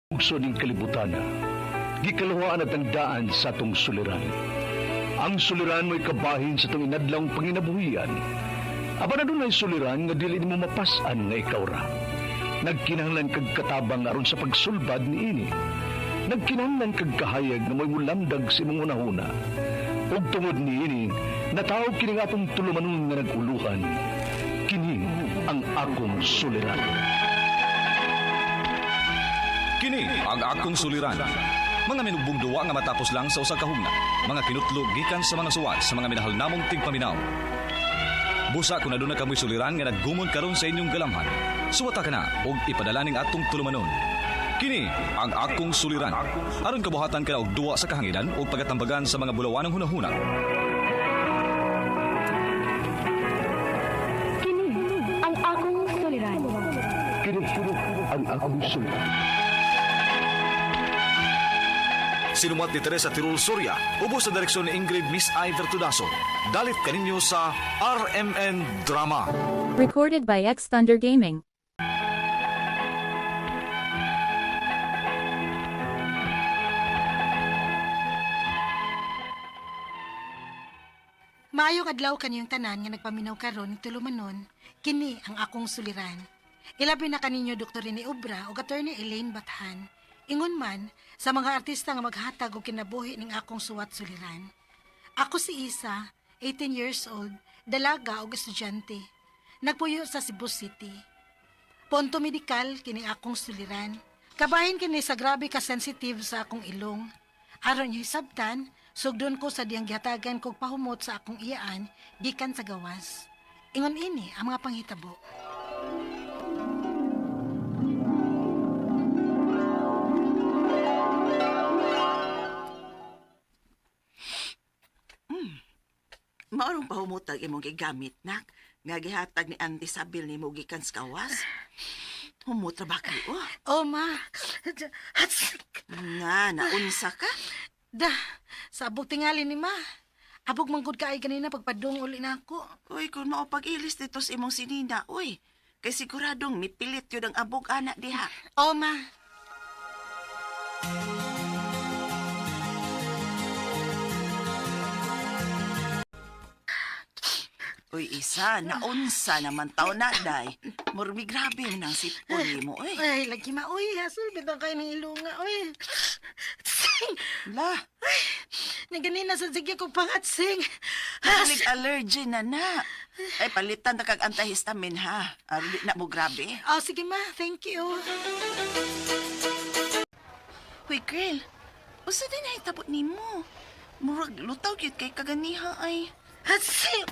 Bugso ning kalibutan, gikaluhaan at ang daan sa atong suliran. Ang suliran mo'y kabahin sa itong inadlawng panginabuhian. Apan adunay suliran nga dili nimo mapas-an nga ikaw ra. Nagkinahanglan kag katabang aron sa pagsulbad niini. Nagkinahanglan kag kahayag nga mo'y mulamdag sa imong hunahuna. Ug tungod niini, natawag kini nga atong tulumanon nga nag-uluhan. Kini ang akong suliran. Kini ang akong suliran. Mga minugbong duwa nga matapos lang sa usa ka hugna. Mga kinutlog gikan sa mga suwat sa mga minahal namong tigpaminaw. Busa kung aduna kamoy suliran nga naggumon karon sa inyong galamhan. Suwata ka na og ipadala ning atong tulumanon. Kini ang akong suliran. Aron kabuhatan ka na og duwa sa kahanginan o pagatambagan sa mga bulawanong hunahuna. Kini ang akong suliran. Kini ang akong suliran. Sinumat ni Teresa Tirul Soria, ubos sa direksyon ni Ingrid Miss I. Vertudaso. Dalit kaninyo sa RMN Drama. Recorded by X Thunder Gaming. Maayong adlaw kaniyong tanan nga nagpaminaw karon ni tulumanon, kini ang akong suliran. Ilabi na kaninyo Dr. Rene Obra ug Attorney Elaine Bathan. Ingon man sa mga artista nga maghatag og kinabuhi ning akong suwat suliran. Ako si Isa, 18 years old, dalaga ug estudyante. Nagpuyo sa Cebu City. Ponto medikal kini akong suliran. Kabahin kini sa grabe ka sensitive sa akong ilong. Aron niyo hisabtan, sugdon ko sa diyang gihatagan kog pahumot sa akong iyaan gikan sa gawas. Ingon ini ang mga panghitabo. Maorong pahumutag imong gigamit, nak. Nga gihatag ni Auntie Sabil nimo gikan sa kawas. Humot ra ba kayo? Oh ma, Nga, naunsa ka? Da, sa abog tingali ni ma. Abog manggod ka ay ganina pagpadung uli na ako. Uy, kung mao pag-ilis dito sa imong sinina, uy. Kay siguradong mipilit yun ang abog ana diha. Oh ma. Uy, Isa, naunsa naman tao na, day. Murmi grabe man ang sipon nimo, uy. Ay, lagi ma. Uy, hasol, bitang kayo ng ilunga. Uy, sing! La, Nga ganina sa sige ko pangatsing. halig allergy na na. Ay, palitan na kag antihistamine, ha. Aron di na mo grabe. Oh, sige ma, thank you. Huy, girl. Usa din ay tabot nimo. Murag lutaw gyud kay kaganiha ay. Hatsing!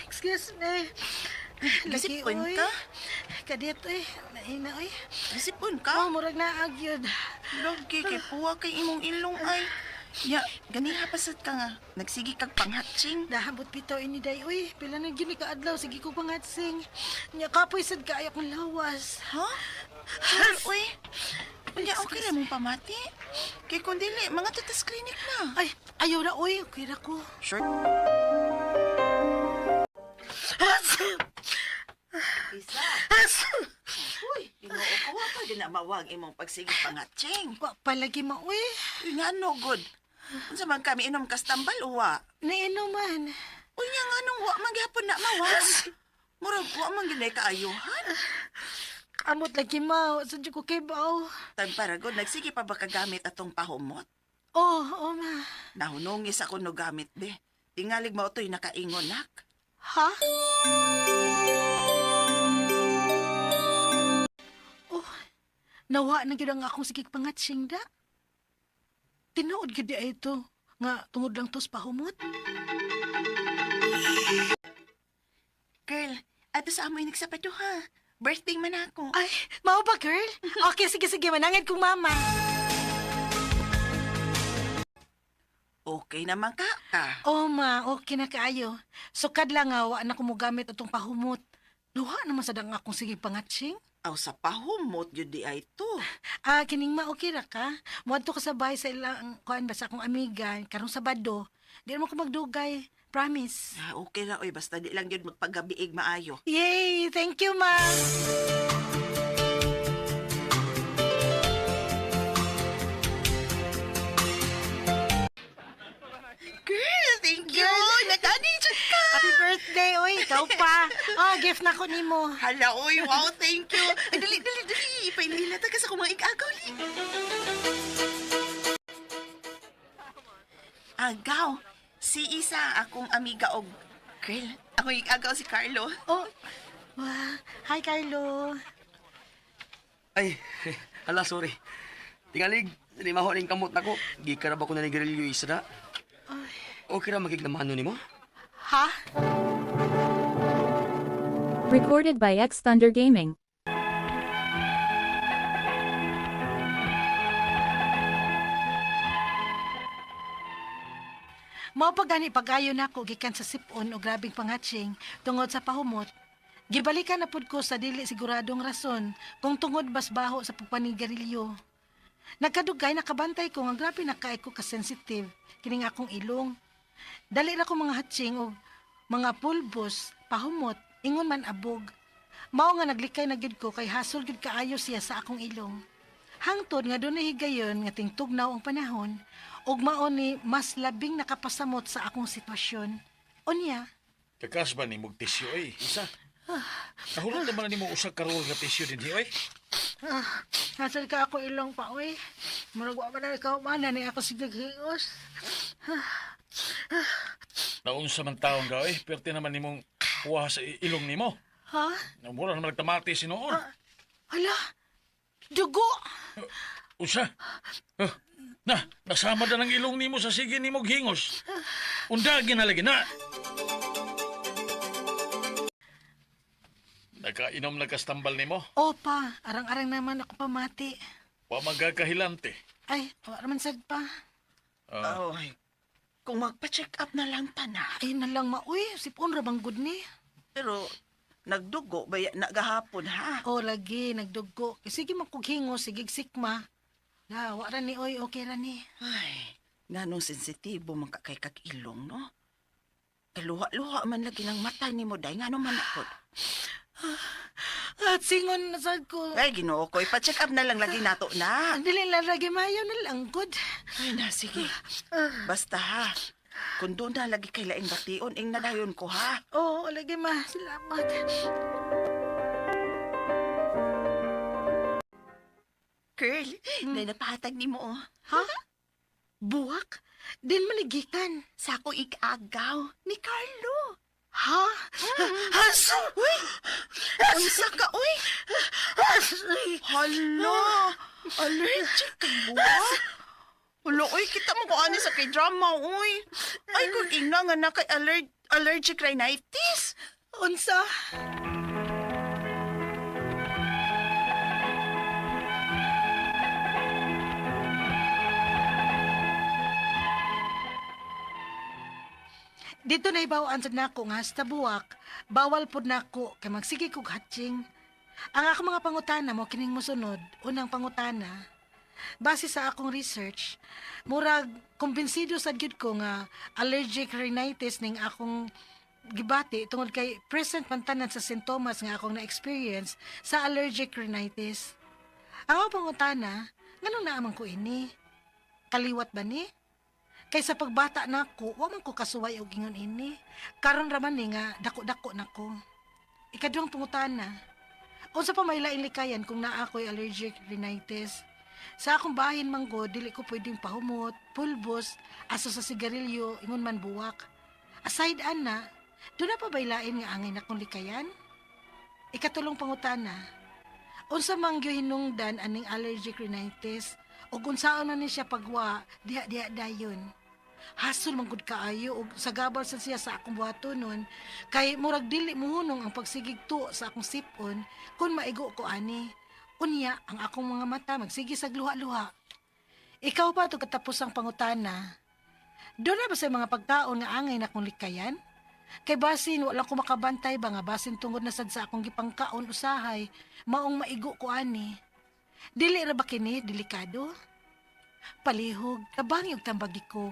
Excuse me. Lagi, Gisipon uy. ka? Kadiyot, uy. Naina, uy. Gisipon ka? Oh, murag na agyod. Lagi kay puwa kay imong ilong ay. Ya, ganiha pasad ka nga. Nagsige kag panghatching. Nahabot pitaw ini day, uy. Pila na gyud ni kaadlaw, sige ko pangatsing. Nya kapoy sad kaayo akong lawas. Ha? Sure, uy. Unya, okay ra mong pamati. Kay kung dili, mga tutas clinic na. Ay, ayaw na, uy. Okay ra ko. Sure. Isa. Uy, Ginoo ko, wa pa din na mawag imong pagsige panghatching. Wa palagi ma, uy. Uy, nga no, good. Unsa man kami inom kastambal uwa? Nainuman. Uy, nga nga nung wa man gihapon na mawag. Murag wa man gid kaayuhan. Amot lagi ma, sa ko kay baw. Tagparagod, nagsige pa ba kagamit atong pahumot? Oh, oh ma. Nahunongis ako no gamit be. Tingalig mao to'y nakaingon nak. Ha? Oh, nawa na gyud ang akong sige pangatsing da. Tinuod gyud di ay ito nga tungod lang tos pahumot. Girl, ato sa amoy nagsapato ha. Birthday man ako. Ay, mao ba girl? Okay, sige sige, manangit kong mama. Okay naman ka ka. Oh ma, okay na kaayo. Sukad lang nga wa na ko mogamit atong pahumot. Nawa naman sa dang akong sige pangatsing. Aw sa pahumot yun di ay to. Ah, kining ma, okay ra ka? Muadto ka sa bahay sa ilang kuan ba sa akong amiga karong Sabado. Di mo ko magdugay, promise. Ah, okay ra oy basta di lang yun magpagabiig maayo. Yay! Thank you, ma. Ikaw pa. Oh, gift na ko nimo. Hala, oy, wow, thank you. Ay, dali, dali, dali. Ipailila ta ka sa kumang ikagaw, li. Agaw, si Isa, akong amiga og girl. Akong ikagaw si Carlo. Oh, wow. Hi, Carlo. Ay, hala, sorry. Tingalig, limaho ning kamot nako. Gikan ra ba ko na ni Garillo isra? Okay ra magiglamano nimo? Ha? Recorded by X Thunder Gaming. Mao pa gani pag-ayo nako gikan sa sipon o grabing pangatsing tungod sa pahumot. Gibalikan na pud ko sa dili siguradong rason kung tungod bas baho sa pagpanigarilyo. Nagkadugay nakabantay ko nga grabe na kaay ko ka-sensitive kining akong ilong. Dali ra ko mga hatsing og mga pulbos, pahumot, ingon man abog. Mao nga naglikay na gyud ko kay hasol gyud kaayo siya sa akong ilong. Hangtod nga dunay higayon nga tingtugnaw ang panahon ug mao ni mas labing nakapasamot sa akong sitwasyon. Unya, Kakas ba ni mong tisyo oy, isa? Nahulog naman na nimo usa ka roll nga tisyo dinhi oy. ah, hasol ka ako ilong pa oy. Murag wa man na ikaw man ni ako sige hios. Naunsa man taon ka oy, perti naman nimong kuha sa ilong nimo. Ha? Namura naman nagtamati sinuon. Hala. Dugo. Usa. Ah, na, nasama na ng ilong nimo sa sige nimo hingos. Undagin na lagi na. Nakainom na kastambal nimo. Opa, arang-arang naman ako pamati. Wa magkakahilante. Ay, wa raman sad pa. Ah, Oy, kung magpa-check up na lang ta na. Ay na lang maoy, sipon ra bang gud ni. Pero, nagdugo ba ya- nagahapon, ha? O lagi nagdugo. Sige man kog hingos, sige sikma. Na, wa ra ni oy, okay ra ni. Ay, nganong sensitibo man ka kay kag ilong, no? Kaluha-luha man lagi ng mata ni mo, day. Ngano man ako. At singon na sad ko. Ay, Ginoo ko, ipa-check up na lang lagi nato na. Ang dili lang lagi mayo na lang gud. Ay na, sige. Basta ha. Kung doon na lagi kay laing bation, ing nadayon ko ha. Oo, lagi ma. Salamat. Girl, hmm. napahatag ni mo oh. Ha? Buwak? Din maligikan. Sa akong ikagaw ni Carlo. Ha? Haso! Uy! Unsa ka, uy? Hala! Allergic ka buwak? Hala, uy, kita mo kung ano sa kay-drama, uy. Ay, kung ina nga na kay allergic rhinitis. Unsa? Dito na ibawaan sa nako nga hasta buwak, bawal pod nako kay magsige kog hatching. Ang akong mga pangutana mo kining mosunod, unang pangutana. Base sa akong research, murag kumbinsido sad gyud ko nga allergic rhinitis ning akong gibati tungod kay present man tanan sa sintomas nga akong na-experience sa allergic rhinitis. Ang akong pangutana, nganong naaman ko ini? Kaliwat ba ni? Kay sa pagbata nako, wa man ko kasuway og ingon ini. Karon ra man ni nga dako-dako nako. Ikaduhang pangutana, unsa pa may laing likayan kung naa ko'y allergic rhinitis? Sa akong bahin manggo, dili ko pwedeng pahumot, pulbos, aso sa sigarilyo, ingon man buwak. Aside ana, doon na pa baylain nga angay na kong likayan? Ikatulong pangutana, unsa man gyud hinungdan aning allergic rhinitis ug unsaon na ni siya pagwa diha-diha dayon? Hasol man gud kaayo ug sagabal sad siya sa akong buhatonon kay murag dili mohunong ang pagsigig tuo sa akong sipon kun maigo ko ani. Unya ang akong mga mata magsige sa luha-luha. Ikaw pa to katapos ang pangutana. Doon na ba sa mga pagkaon nga angay na kong likayan? Kay basin wala ko makabantay ba nga basin tungod na sad sa akong gipangkaon usahay maong maigo ko ani. Dili ra ba kini delikado? Palihog, tabang og tambagi ko.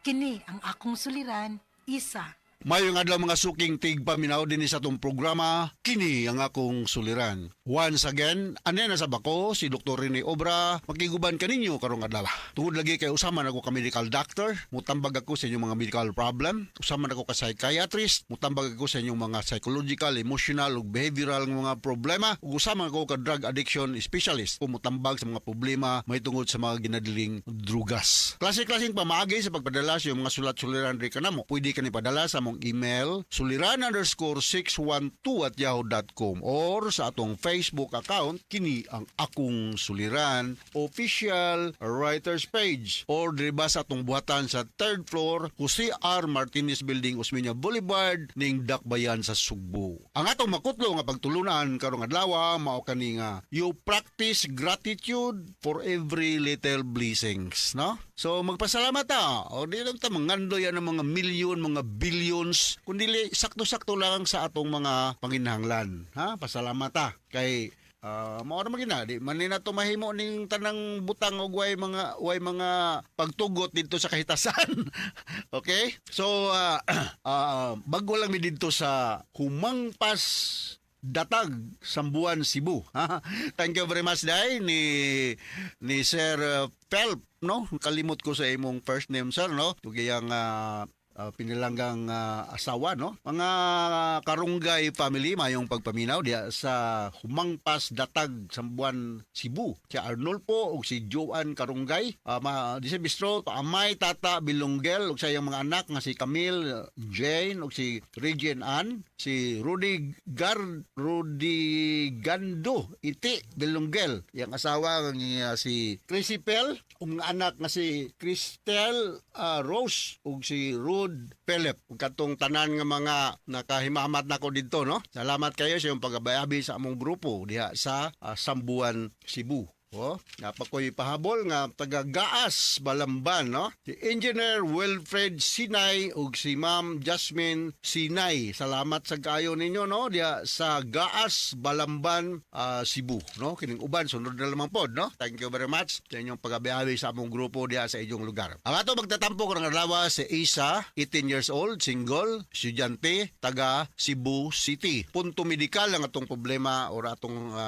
Kini ang akong suliran, Isa. Mayong adlaw, mga suking tigpaminaw, dinhi sa atong programa, kini ang akong suliran. Once again, ane na sab ako, si Dr. Rene Obra, makiguban kaninyo karong adlaw. Tungod lagi kay usa man ako ka medical doctor, mutambag ako sa inyong mga medical problem, usa man ako ka psychiatrist, mutambag ako sa inyong mga psychological, emotional ug behavioral nga mga problema, ug usa man ako ka drug addiction specialist, mutambag sa mga problema may tungod sa mga ginadiling drugas. Klase-klaseng pamaagi sa pagpadala sa iyong mga sulat-suliran diri kanamo. Pwede ka ni padala sa among email suliran_612@yahoo.com or sa atong Facebook account, kini ang akong suliran official writers page, or diri ba sa atong buhatan sa third floor, Jose R. Martinez Building, Osmeña Boulevard, ning Dakbayan sa Sugbo. Ang atong makutlo nga pagtulunan karong adlaw mao kani nga you practice gratitude for every little blessings, no? So magpasalamat ta. O di lang ta mangandoy ang mga milyon, mga billions, kundi sakto-sakto lang sa atong mga panginahanglan, ha? Pasalamat ta kay mao ra man gina, di man ni nato mahimo ning tanang butang og way mga pagtugot didto sa kahitasan. Okay? So bago lang mi didto sa Humangpas Datag, Sambuan, Cebu. Thank you very much dai ni Sir Phelp, no? Kalimot ko sa imong first name, sir, no? Ug iyang pinilanggang asawa, no? Mga Karunggay family, mayong pagpaminaw diya sa Humangpas Datag, Sambuan, Cebu. Si Arnulfo ug si Joan Karunggay, ma di sa bistro, Amay Tata Bilunggel ug sa iyang mga anak nga si Camille, Jane ug si Regine Ann, si Rudy Gando Iti Bilunggel, iyang asawa nga si Chrissy Pel ug mga anak nga si Cristel Rose ug si Rod Philip ug katong tanan nga mga nakahimamat nako didto, no? Salamat kayo sa iyong pagabayabi sa among grupo diha sa Sambuan, Cebu. Oh, napakoy pahabol nga taga Gaas, Balamban, no? Si Engineer Wilfred Sinay ug si Ma'am Jasmine Sinay. Salamat sa kaayo ninyo, no, diha sa Gaas, Balamban, Cebu, no? Kining uban sunod na lamang pod, no? Thank you very much sa inyong pagabiabi sa among grupo diha sa inyong lugar. Ang ato magtatampo karong adlaw si Isa, 18 years old, single, estudyante, taga Cebu City. Punto medikal ang atong problema or atong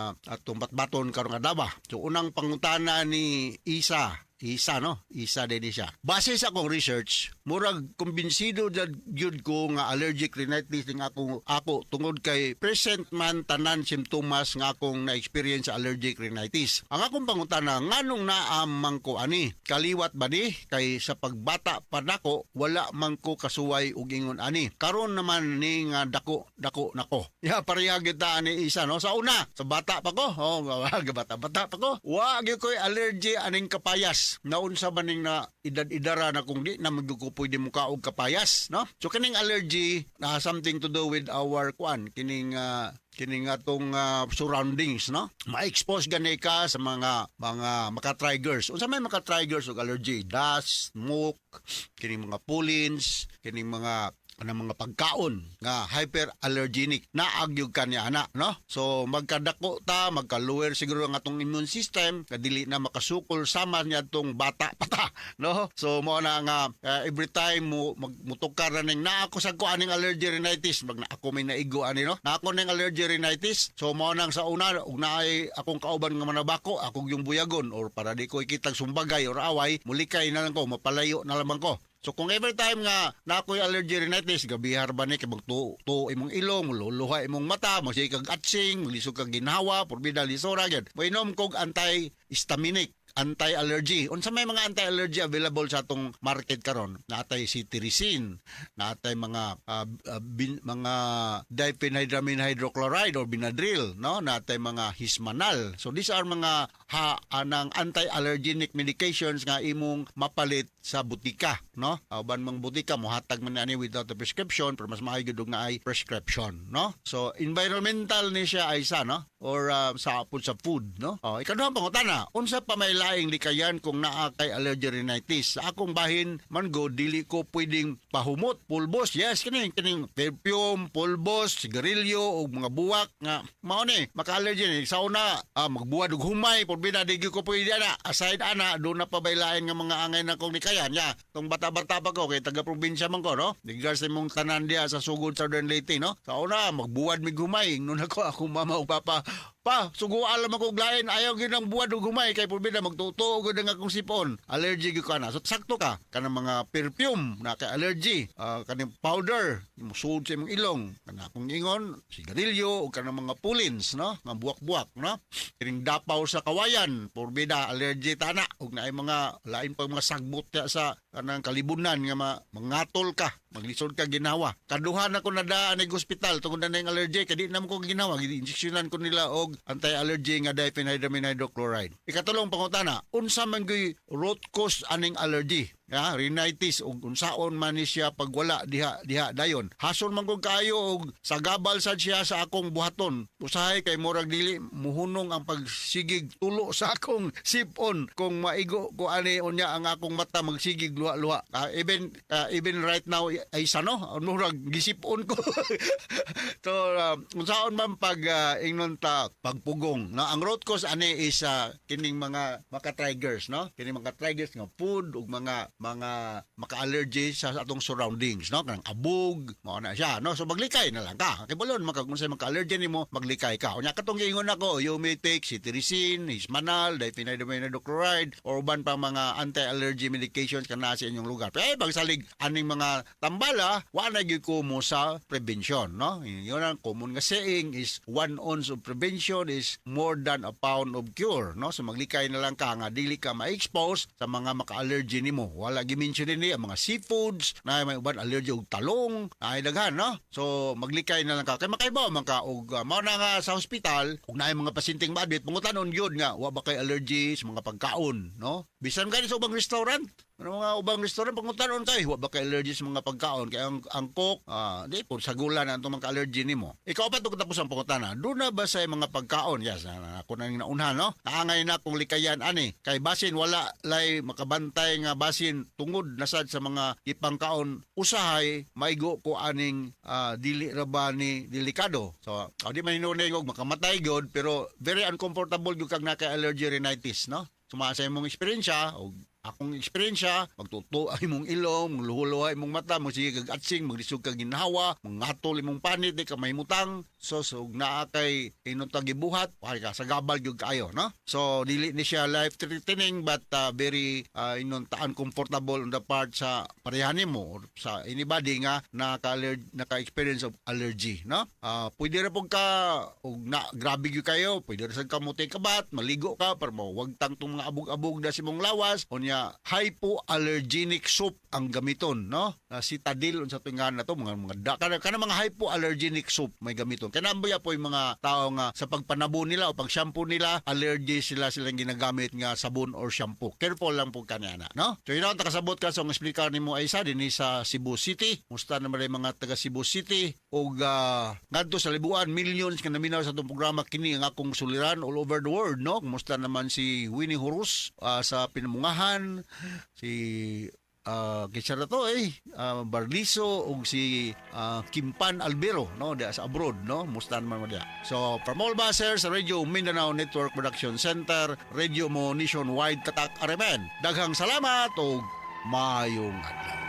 batbaton karong adlaw. So unang pangutana ni Isa, Isa, no? Isa din siya. Base sa akong research, murag kumbinsido jud gyud ko nga allergic rhinitis ning ako tungod kay present man tanan simptomas nga akong na-experience sa allergic rhinitis. Ang akong pangutana, nganong naa man ko ani? Kaliwat ba ni? Kay sa pagbata pa nako, wala man ko kasuway og ingon ani. Karon naman ni nga dako dako nako. Ya, pareha kita ani Isa, no? Sa una, sa bata pa ko, oh, bata bata pa ko. Wa gyud ko'y allergy aning kapayas. Naunsa ba ning na edad-edara na kung di na magyud ko pwede mukaog kapayas, no? So kining allergy na something to do with our kuan, kining atong surroundings, no? Ma-expose gani ka sa mga maka-triggers. Unsa may maka-triggers og allergy? Dust, smoke, kining mga pollens, kining mga anang mga pagkaon nga hyperallergenic, naagyog ka niya ana, no? So magkadako ta, magka-lower siguro ang atong immune system, kadili na makasukol sama niya atong bata pa ta, no? So mo na nga every time mo magmutukar na ning naa ako sa ko aning allergy rhinitis, mag na ako may naigo ani, no? Na ako ning allergy rhinitis. So mo nang sa una ug naay akong kauban nga manabako, akong yung buyagon or para di ko ikitag sumbagay or away, mulikay na lang ko, mapalayo na lamang ko. So kung every time nga na ako'y allergy rhinitis, gabihar ba ni kay magtuo tuo imong ilong, luluha imong mata, mo kag atsing, lisod kag ginhawa, porbida lisora gyud. Moinom kog anti-histaminic, anti-allergy. Unsa may mga anti-allergy available sa atong market karon? Naatay cetirizine, naatay mga diphenhydramine hydrochloride or Benadryl, no? Naatay mga Hismanal. So these are mga anang anti-allergenic medications nga imong mapalit sa butika, no? Uban mang butika mohatag man ani without a prescription, pero mas maayo gyud og naay prescription, no? So environmental ni siya ay sa, no? Or sa pud sa food, no? Oh, ikaduhang pangutana, unsa pa may laing likayan kung naa kay allergy rhinitis? Sa akong bahin man go, dili ko pwedeng pahumot, pulbos. Yes, kining kining perfume, pulbos, sigarilyo ug mga buwak nga mao ni maka-allergy ni. Sa una, magbuwad og humay, porbida di gyud ko pwede ana. Aside ana, doon na pa bay lain nga mga angay na kong likayan. Ya, tong bata-bata pa ko kay taga probinsya man ko, no? Digar sa imong tanan diha sa Sugod, Southern Leyte, no? Sa una, magbuwad mig humay. Ingnon ako akong mama ug papa, "Pa, suguan lang ako og lain, ayaw gyud ang buwad og humay kay porbida magtutuo gud ang akong sipon." Allergy gyud ka na. So sakto ka kanang mga perfume na kay allergy, kaning powder musuod sa imong ilong, kana akong ingon, sigarilyo ug kanang mga pollens, no, nga buwak-buwak, no? Kining dapaw sa kawayan, porbida allergy tana ug naay mga lain pa mga sagbot ya sa kanang kalibunan nga mangatol ka, maglisod ka ginawa. Kaduha na ko nadaan nig ospital tungod na ning allergy kay di na mo ko ginawa, gi-injeksyonan ko nila og anti-allergy nga diphenhydramine hydrochloride. Ikatulong pangutana, unsa man gyud root cause aning allergy? Ya, rhinitis ug unsaon man ni siya pagwala diha diha dayon? Hason man kog kaayo og sagabal sad siya sa akong buhaton. Usahay kay murag dili muhunong ang pagsigig tulo sa akong sipon kung maigo ko ani, unya ang akong mata magsigig luha-luha. Even right now ay sano murag gisipon ko. So unsaon man pag ingnon ta pagpugong, no? Ang root cause ani is kining mga maka-triggers, no? Kining mga triggers nga food ug mga maka-allergy sa atong surroundings, no? Kanang abog, mao na siya, no? So maglikay na lang ka. Kay balon maka kung sa maka-allergy nimo, maglikay ka. Unya katong giingon ako, you may take cetirizine, Hismanal, diphenhydramine hydrochloride or uban pa mga anti-allergy medications kana sa inyong lugar. Pero ay pagsalig aning mga tambala, wa na gyud ko mo sa prevention, no? Yun ang common nga saying is 1 ounce of prevention is more than a pound of cure, no? So maglikay na lang ka nga dili ka ma-expose sa mga maka-allergy nimo. Wala gi-mention dinhi ang mga seafoods na may uban allergy og talong, ay daghan, no? So maglikay na lang ka kay makaibaw man ka og mao na nga sa hospital ug naay mga pasyenteng ma-admit, pangutanon gyud nga wa ba kay allergy sa mga pagkaon, no? Bisan gani sa ubang restaurant, ano mga ubang restaurant, pangutanon kay wa ba kay allergy sa mga pagkaon kay ang cook, di po sagulan ang atong mga allergy nimo. Ikaw pa tapos ang pangutana, doon na ba sa mga pagkaon? Yes, na, ako na naunhan, no? Naangay na kung likayan ani kay basin wala lay makabantay nga basin tungod na sad sa mga ipangkaon, usahay maigo ko aning dili ra ba ni delikado. So di man hinunay og makamatay gyud, pero very uncomfortable gyud kag naka allergy rhinitis, no? Suma sa imong eksperyensya og akong eksperyensya, magtuto ang imong ilong, magluho-luha imong mata, magsige kag atsing, maglisod kag ginhawa, mangatol imong panit, di ka mahimutang. So naa kay inunta gibuhat, ay ka sagabal gyud kaayo, no? So dili ni siya life threatening but very inunta uncomfortable on the part sa parehan nimo or sa anybody nga naka-experience of allergy, no? Pwede ra pud ka og na grabe gyud kayo, pwede ra sad ka mo take a bath, maligo ka para mawagtang tong mga abog-abog na sa imong lawas. Unya hypoallergenic soap ang gamiton, no? Cetaphil unsa to nga na to, mga da, kana mga hypoallergenic soap may gamiton. Kay nambuya po yung mga tao nga sa pagpanabo nila o pag-shampoo nila, allergy sila silang ginagamit nga sabon or shampoo. Careful lang po kanya na, no? So yun ang takasabot ka sa explicar nimo ay isa dinhi sa Cebu City. Musta naman rin mga taga Cebu City ug ngadto sa libuan, millions nga naminaw sa atong programa kini ang akong suliran all over the world, no? Kumusta naman si Winnie Horus sa Pinamungahan, si kinsa na to eh, Barliso ug si Kimpan Albero, no, diya sa abroad, no? Musta naman mo diya. So from all basher sa Radio Mindanao Network Production Center, Radio Mo Nationwide, Tatak Aremen, daghang salamat ug maayong adlaw.